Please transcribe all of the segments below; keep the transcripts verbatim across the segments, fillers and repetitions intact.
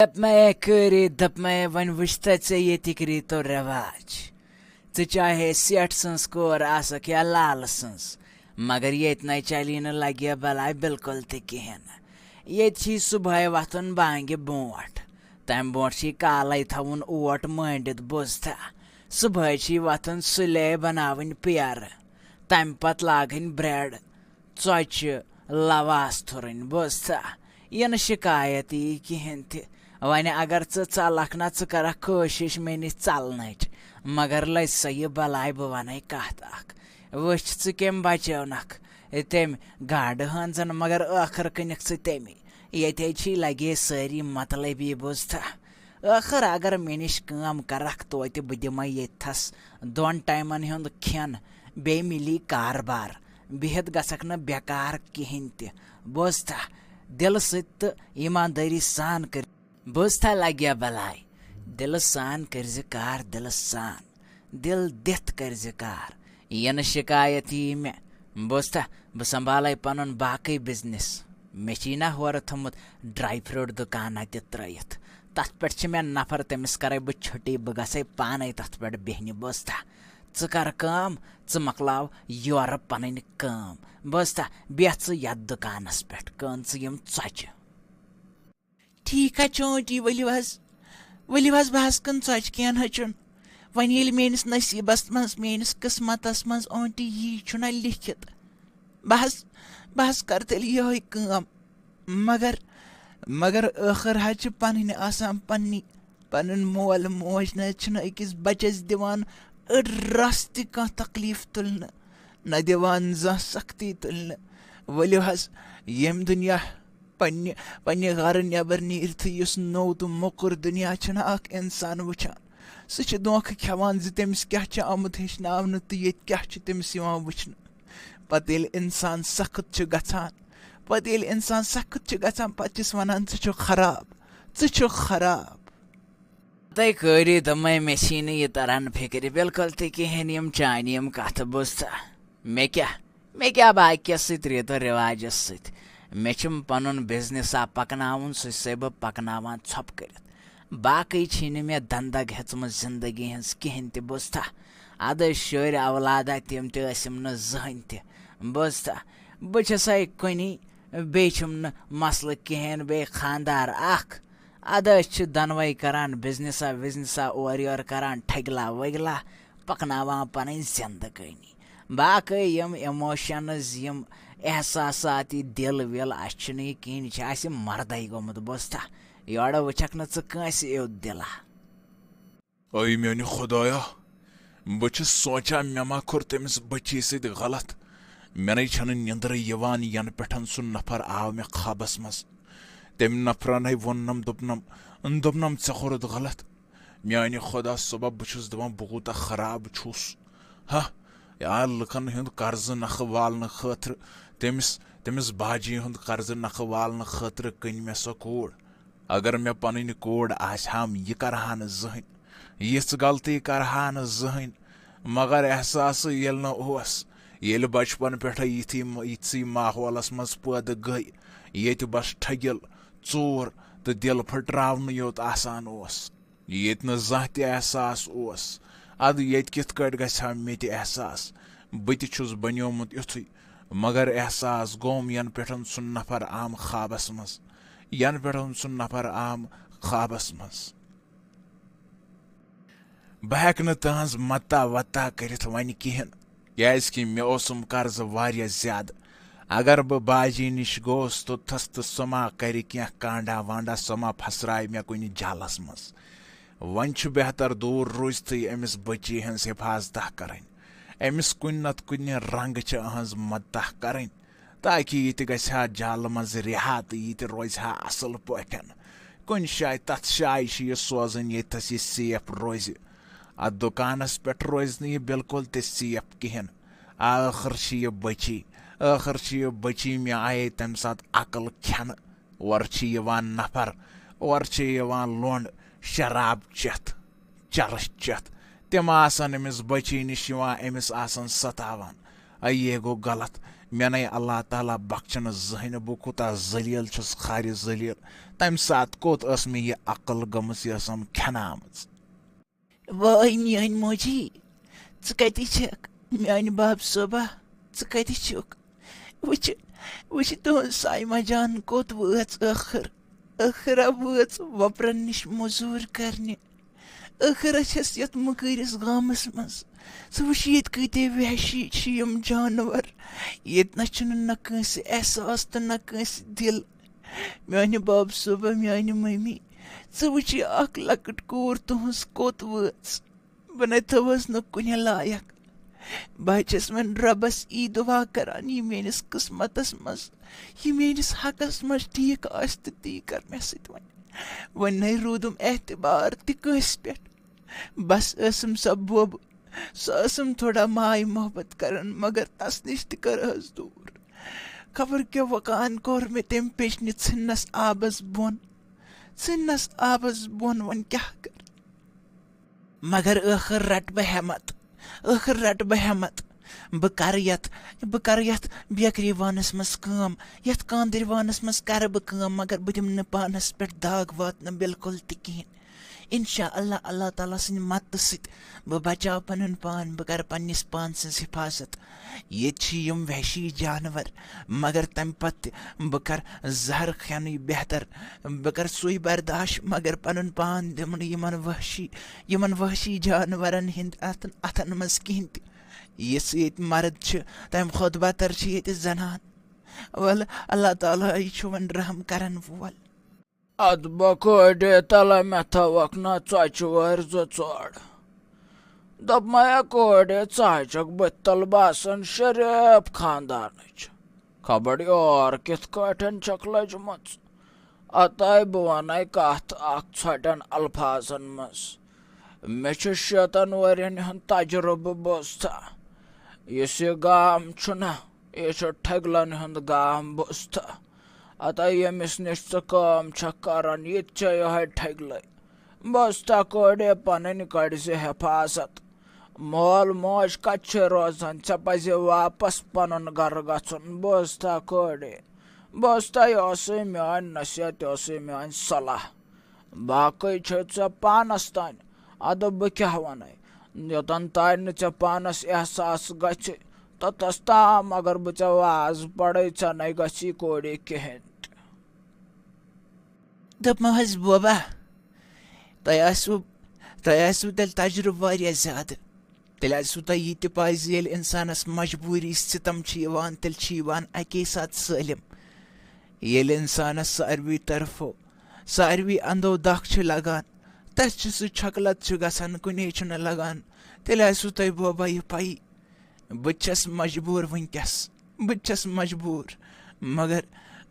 دپ مے کٔرِتھ، دپ مے، وۄنۍ وٕچھ تہ ژےٚ ییٚتِکۍ ریٖتو رٮ۪واج۔ ژٕ چاہے سیٹھ سٕنٛز کور آسکھ یا لالہٕ سٕنٛز، مگر ییٚتہِ نَے چلی نہٕ لگہِ بلاے بالکل تہِ کِہیٖنۍ نہٕ۔ ییٚتہِ چھی صُبحٲے وۄتھُن بانگہِ برونٛٹھ، تَمہِ برونٛٹھ چھی کالَے تھاوُن اوٹ مٲنڈِتھ، بوٗزتھا؟ صُبحٲے چھی وۄتھُن سُلے بناوٕنۍ پیرٕ، تَمہِ پتہٕ لاگٕنۍ برٛٮ۪ڈ، ژۄچہِ، لواس تھُرٕنۍ، بوٗزتھا؟ یہِ نہٕ شکایت یی کِہیٖنۍ تہِ۔ وۄنۍ اگر ژٕ ژلکھ نہ، ژٕ کرکھ کوٗشش مےٚ نِش ژلنٕچ، مگر لٔج سا یہِ بلاے، بہٕ ونے کتھ اکھ۔ وٕچھ، ژٕ کٔمۍ بچٲونکھ؟ تٔمۍ گاڈٕ ہٲنزن، مگر ٲخر کٕنکھ ژٕ تٔمی۔ ییٚتے چھی لگے سٲری مطلبی، بوٗزتھا؟ ٲخر اگر مےٚ نِش کٲم کرکھ توتہِ، بہٕ دِمے ییٚتہِ تھس دۄن ٹایمن ہُنٛد کھٮ۪ن، بیٚیہِ مِلی کاربار۔ بِہِتھ گژھکھ نہٕ بیکار کِہیٖنۍ تہِ، بوٗزتھا؟ دِلہٕ سۭتۍ تہٕ ایٖماندٲری سان کٔرۍ۔ بوٗزتھا لگیا بلاے؟ دِلہٕ سان کٔرزِ کار، دِلہٕ سان۔ دِل دِتھ کٔرزِ کار۔ یہِ نہٕ شکایت یی مےٚ۔ بوٗزتھا، بہٕ سنبھالے پنُن باقٕے بزنس۔ مےٚ چھی نہ ہورٕ تھوٚمُت ڈراے فروٹ دُکانہ تہِ ترٲیِتھ۔ تتھ پٮ۪ٹھ چھِ مےٚ نفر، تٔمِس کرے بہٕ چھُٹی، بہٕ گژھے پانے تتھ پٮ۪ٹھ بیہنہِ۔ بوٗزتھا، ژٕ کر کٲم، ژٕ مۄکلاو یورٕ پنٕنۍ کٲم۔ بوٗزتھا، بیٚہہ ژٕ یتھ دُکانس پٮ۪ٹھ، کٕن ژٕ یِم ژۄچہِ۔ ٹھیک ہا چھُ aunty، ؤلِو حظ، ؤلِو حظ، بہٕ حظ کٕنہٕ ژۄچہِ، کینٛہہ نہ حظ چھُنہٕ۔ وۄنۍ ییٚلہِ میٲنِس نصیٖبس منٛز، میٲنِس قٕسمتس منٛز aunty یی چھُنہ لیکھِتھ، بہٕ حظ، بہٕ حظ کرٕ تیٚلہِ یِہوٚے کٲم۔ مگر، مگر ٲخٕر حظ چھِ پنٕنۍ آسان پننی۔ پنُن مول موج نہ حظ چھُنہٕ أکِس بچس دِوان أڑ رژھ تہِ کانٛہہ تکلیف تُلنہٕ، نہ دِوان زانٛہہ سختی تُلنہٕ۔ ؤلِو حظ، ییٚمہِ دُنیا پننہِ، پننہِ گرٕ نٮ۪بر نیٖرتھٕے یُس نوٚو تہٕ موٚکُر دُنیا چھُنہٕ اکھ انسان وٕچھان، سُہ چھُ دھوکہٕ کھٮ۪وان زِ تٔمِس کیٛاہ چھُ آمُت ہیٚچھناونہٕ تہٕ ییٚتہِ کیٛاہ چھُ تٔمِس یِوان وٕچھنہٕ۔ پتہٕ ییٚلہِ انسان سخت چھُ گژھان، پتہٕ ییٚلہِ انسان سخت چھُ گژھان، پتہٕ چھِس ونان، "ژٕ چھُکھ خراب، ژٕ چھُکھ خراب۔" تۄہہِ کٔرِو دوٚپمَے، مےٚ چھی نہٕ یہِ تران فِکرِ بالکل تہِ کِہیٖنۍ، یِم چانہِ یِم کَتھٕ، بوٗزتھا؟ مےٚ کیٛاہ، مےٚ کیٛاہ باقیَس سۭتۍ، ریٖتو رِواجَس سۭتۍ؟ مےٚ چھُم پَنُن بِزنِسا پَکناوُن، سُہ چھُسَے بہٕ پَکناوان ژھۄپہٕ کٔرِتھ۔ باقٕے چھی نہٕ مےٚ دَندَگ ہیٚژمٕژ زِندگی ہٕنٛز کِہیٖنۍ تہِ، بوٗزتھا؟ اَدٕ شُرۍ اولادہ تِم تہِ ٲسِم نہٕ زٕہٕنۍ تہِ، بوٗزتھا؟ بہٕ چھَسَے کُنی، بیٚیہِ چھُم نہٕ مسلہٕ کِہیٖنۍ، بیٚیہِ خانٛدار اَکھ۔ اَدٕ أسۍ چھِ دۄنوَے کران بِزنِسا وِزنِسا، اورٕ یورٕ کران، ٹھٔگلا ؤگلا، پَکناوان پَنٕنۍ زِندگٲنی۔ باقٕے یِم emotions، یِم احساسات، یہِ دِل وِل، اَسہِ چھُنہٕ یہِ کِہیٖنۍ، یہِ چھُ اَسہِ مَردَے گوٚمُت، بوٗزتھا؟ یورٕ وٕچھَکھ نہٕ ژٕ کٲنٛسہِ یُتھ دِلا۔ اے میانہِ خۄدایا، بہٕ چھُس سونٛچان، مےٚ ما کوٚر تٔمِس بٔچی سۭتۍ غلط؟ مےٚ نے چھَنہٕ نِندرٕے یِوان، یَنہٕ پٮ۪ٹھ سُہ نفر آو مےٚ خوابَس منٛز۔ تٔمۍ نفرَن ہے ووٚننَم، دوٚپنَم، دوٚپنَم، "ژےٚ کوٚرُتھ غلط۔" میانہِ خۄدا صٲبا، بہٕ چھُس دَپان، بہٕ کوٗتاہ خراب چھُس۔ ہا، یا لُکَن ہُنٛد قرضہٕ نکھٕ والنہٕ خٲطرٕ، تٔمِس، تٔمِس باجی ہُنٛد قرضہٕ نکھٕ والنہٕ خٲطرٕ کٕنۍ مےٚ سۄ کوٗر۔ اگر مےٚ پنٕنۍ کوٗر آسہِ ہم، یہِ کرٕ ہا نہٕ زٕہٕنۍ، یِژھ غلطی کرٕ ہا نہٕ زٕہٕنۍ۔ مگر احساس ییٚلہِ نہٕ اوس، ییٚلہِ بچپن پٮ۪ٹھے یِتھی، یِتھسٕے ماحولس منٛز پٲدٕ گٔے، ییٚتہِ بس ٹھٔگِل، ژوٗر تہٕ دِل پھٕٹراونہٕ یوت آسان اوس، ییٚتہِ نہٕ زانٛہہ تہِ احساس اوس، ادٕ ییٚتہِ کِتھ کٲٹھۍ گژھِ ہا مےٚ تہِ احساس؟ بہٕ تہِ چھُس بنیومُت یُتھُے۔ مگر احساس گوم، ینہٕ پٮ۪ٹھ سُہ نفر آم خوابس منٛز، ینہٕ پٮ۪ٹھ سُہ نفر آم خوابس منٛز۔ بہٕ ہیٚکہٕ نہٕ تہنٛز مدتا وتا کٔرِتھ وۄنۍ کِہیٖنۍ، کیازِ کہِ مےٚ اوسُم قرضہٕ واریاہ زیادٕ۔ اگر بہٕ باجی نِش گوس توٚتتھس تہٕ سۄ ما کرِ کینٛہہ کانڈا وانڈا، سۄ ما پھسراوِ مےٚ کُنہِ جالس منٛز۔ وۄنۍ چھُ بہتر دوٗر روٗزتھٕے أمِس بٔچی ہٕنٛز حفاظتہ کرٕنۍ۔ أمِس کُنہِ نتہٕ کُنہِ رنگہٕ چھِ أہنٛز مدتہ کرٕنۍ، تاکہِ یہِ تہِ گژھِ ہا جالہٕ منٛز رِہا تہٕ یہِ تہِ روزِ ہا اصل پٲٹھۍ۔ کُنہِ جایہِ، تتھ جایہِ چھِ یہِ سوزٕنۍ، ییٚتتھس یہِ safe روزِ۔ اتھ دُکانس پٮ۪ٹھ روزِ نہٕ یہِ بالکل تہِ safe کِہینۍ۔ ٲخٕر چھِ یہِ بٔچی، ٲخٕر چھِ یہِ بٔچی، مےٚ آیے تمہِ ساتہٕ عقل کھٮ۪نہٕ۔ اورٕ چھِ یِوان نفر، اورٕ چھِ یِوان لونڈ، شراب چٮ۪تھ، چرس چٮ۪تھ۔ تِم آسن أمِس بٔچی نِش یِوان، أمِس آسن ستاوان۔ اے، یہِ گوٚو غلط۔ مےٚ نے اللہ تعالیٰ بخچنہٕ زٕہٕنۍ۔ بہٕ کوٗتاہ ذلیل چھُس، خارِ ذلیل۔ امہِ ساتہٕ کوٚت ٲس مےٚ یہِ عقل گٔمٕژ، یہِ ٲسٕم کھٮ۪نہٕ آمٕژ۔ وٲے میٲنۍ موجی، ژٕ کتہِ چھکھ؟ میانہِ باب صٲبہ، ژٕ کتہِ چھُکھ؟ وٕچھ، وٕچھ تُہنٛز سایمہ جان کوٚت وٲژ ٲخٕر۔ ٲخٕر ہا وٲژ وۄپرن نِش موٚزوٗرۍ کرنہِ۔ ٲخٕر ہا چھَس یتھ مُکٲرِس گامس منٛز۔ ژٕ وٕچھ، ییٚتہِ کۭتیاہ وحشی چھِ یِم جانور۔ ییٚتہِ نہ چھُنہٕ نہ کٲنٛسہِ احساس تہٕ نہ کٲنٛسہِ دِل۔ میانہِ باب صٲبہ، میانہِ مٔمی، ژٕ وٕچھ، یہِ اکھ لۄکٕٹ کوٗر تُہنٛز کوٚت وٲژ۔ بہٕ نے تھٲوٕس نہٕ کُنہِ لایق۔ بہٕ حظ چھَس وۄنۍ رۄبَس یی دُعا کران، یہِ میٲنِس قٕسمتَس منٛز، یہِ میٲنِس حقَس منٛز ٹھیٖک آسہِ تہٕ تی کر مےٚ سۭتۍ وۄنۍ۔ وۄنۍ نے روٗدُم اعتبار تہِ کٲنٛسہِ پٮ۪ٹھ۔ بس ٲسٕم سۄ بوبہٕ، سۄ ٲسٕم تھوڑا ماے محبت کران، مگر تَس نِش تہِ کٔرہَس دوٗر۔ خبر کیٛاہ وقان کوٚر مےٚ تٔمۍ پیچنہِ ژھٕننَس آبَس بۄن۔ ژھٕننَس آبَس بۄن، وۄنۍ کیٛاہ کَرٕ؟ مگر ٲخٕر رَٹہٕ بہٕ ہٮ۪مت، ٲخٕر رَٹہٕ بہٕ ہٮ۪مت۔ بہٕ کَرٕ یَتھ، بہٕ کَرٕ یَتھ بیکری وانَس منٛز کٲم، یَتھ کاندٕرۍ وانَس منٛز کَرٕ بہٕ کٲم، مگر بہٕ دِمہٕ نہٕ پانَس پٮ۪ٹھ داغ واتنہٕ بِلکُل تہِ کِہیٖنۍ۔ اِنشاء اللہ، اللہ تعالیٰ سٕنٛدِ مدتہٕ سۭتۍ بہٕ بچاو پنُن پان، بہٕ کرٕ پننِس پان سٕنٛز حفاظت۔ ییٚتہِ چھِ یِم وحشی جانور، مگر تمہِ پتہٕ تہِ بہٕ کرٕ زہر کھٮ۪نٕے بہتر۔ بہٕ کرٕ سُے برداش، مگر پنُن پان دِمہٕ نہٕ یِمن وحشی، یِمن وحشی جانورن ہٕنٛدۍ اتھن، اتھن منٛز کِہینۍ تہِ۔ یُس ییٚتہِ مرد چھِ، تمہِ کھۄتہٕ بتر چھِ ییٚتہِ زنان۔ ولہٕ، اللہ تعالیٰ ہٕے چھُ وۄنۍ رحم کرن وول۔ ادٕ بہ کوڑے تلہ مےٚ تھاوکھ نا ژۄچہِ وٲرۍ زٕ ژور۔ دوٚپمَے، کوڑے، ژٕ ہا چھکھ بٕتھِ تل باسان شریف خاندانٕچ۔ خبر یور کِتھ کٲٹھۍ چھکھ لٔجمٕژ۔ اتھ آے بہٕ ونے کتھ اکھ ژھۄٹٮ۪ن الفاظن منٛز۔ مےٚ چھُ شیٖتن ؤرین ہُنٛد تجربہٕ، بوزتھا۔ یُس یہِ گام چھُنہ، یہِ چھُ ٹھگلن ہُنٛد گام، بوزتھا۔ اتہ ییٚمِس نِش ژٕ کٲم چھکھ کران، یہِ تہِ چھےٚ یِہے ٹھگلے۔ بوزتھا کوڑے، پنٕنۍ کٔرۍ زِ حفاظت۔ مول موج کتہِ چھِ روزان؟ ژےٚ پزِ واپس پنُن گرٕ گژھُن۔ بوزتھا کوڑے، بوزتھا، یہِ اوسُے میٲنۍ نصیحت، یہِ اوسُے میٲنۍ صلاح۔ باقٕے چھُ ژےٚ پانس تانۍ۔ ادٕ بہٕ کیٛاہ ونے؟ یوٚتن تانۍ نہٕ ژےٚ پانس احساس گژھِ، توٚتس تام اگر بہٕ ژےٚ واز پرے، ژےٚ نے گژھی کوڑے کِہینۍ تہِ۔ دوٚپمو حظ، بوبا، تۄہہِ آسِوٕ، تۄہہِ آسِوٕ تیٚلہِ تجرُبہٕ واریاہ زیادٕ۔ تیٚلہِ آسِوٕ تۄہہِ یہِ تہِ پَے زِ ییٚلہِ اِنسانَس مجبوٗری ستم چھِ یِوان، تیٚلہِ چھِ یِوان اَکے ساتہٕ سٲلِم۔ ییٚلہِ اِنسانَس ساروٕے طرفو، ساروٕے اَندو دَکھ چھِ لَگان، تَس چھِ سُہ چھۄکلَت چھُ گژھان، کُنے چھُنہٕ لَگان۔ تیٚلہِ آسِوٕ تۄہہِ، بوبا، یہِ پَیی۔ بہٕ تہِ چھَس مجبوٗر وٕنکیٚس، بہٕ تہِ چھَس مجبوٗر، مگر،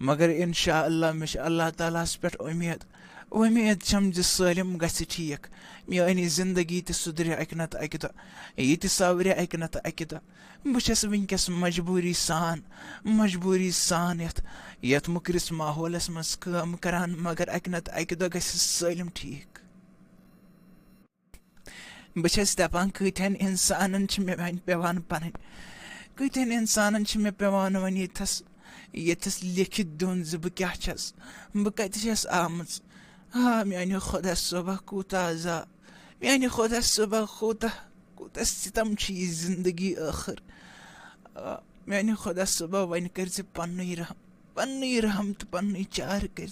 مگر اِنشاء اللہ مےٚ چھِ اللہ تعالیٰ ہَس پٮ۪ٹھ اُمید، اُمید چھَم زِ سٲلِم گژھِ ٹھیٖک، میٛٲنی زِندگی تہِ سُدرِ اَکہِ نَتہٕ اَکہِ دۄہ، یہِ تہِ سَورِ اَکہِ نَتہٕ اَکہِ دۄہ۔ بہٕ چھَس وٕنکیٚس مجبوٗری سان، مجبوٗری سان یَتھ، یَتھ مُکرِس ماحولَس منٛز کٲم کَران، مگر اَکہِ نَتہٕ اَکہِ دۄہ گژھِ سٲلِم ٹھیٖک۔ بہٕ چھَس دَپان، کۭتیٛاہَن اِنسانَن چھِ مےٚ وۄنۍ پٮ۪وان پَنٕنۍ، کۭتیٛاہَن اِنسانَن چھِ مےٚ پٮ۪وان وۄنۍ ییٚتھَس، ییٚتھَس لیکھِتھ دیُن زِ بہٕ کیٛاہ چھَس، بہٕ کَتہِ چھَس آمٕژ۔ آ، میٛانہِ خۄدا صٲبہ کوٗتاہ عذاب، میٛانہِ خۄدا صٲبہ کوٗتاہ، کوٗتاہ سِتَم چھِ یہِ زِندگی ٲخٕر۔ آ، میٛانہِ خۄدا صٲبہ، وۄنۍ کٔرۍ زِ پَننُے رحم، پَننُے رحم تہٕ پَننُے چارٕ کٔرۍ زِ۔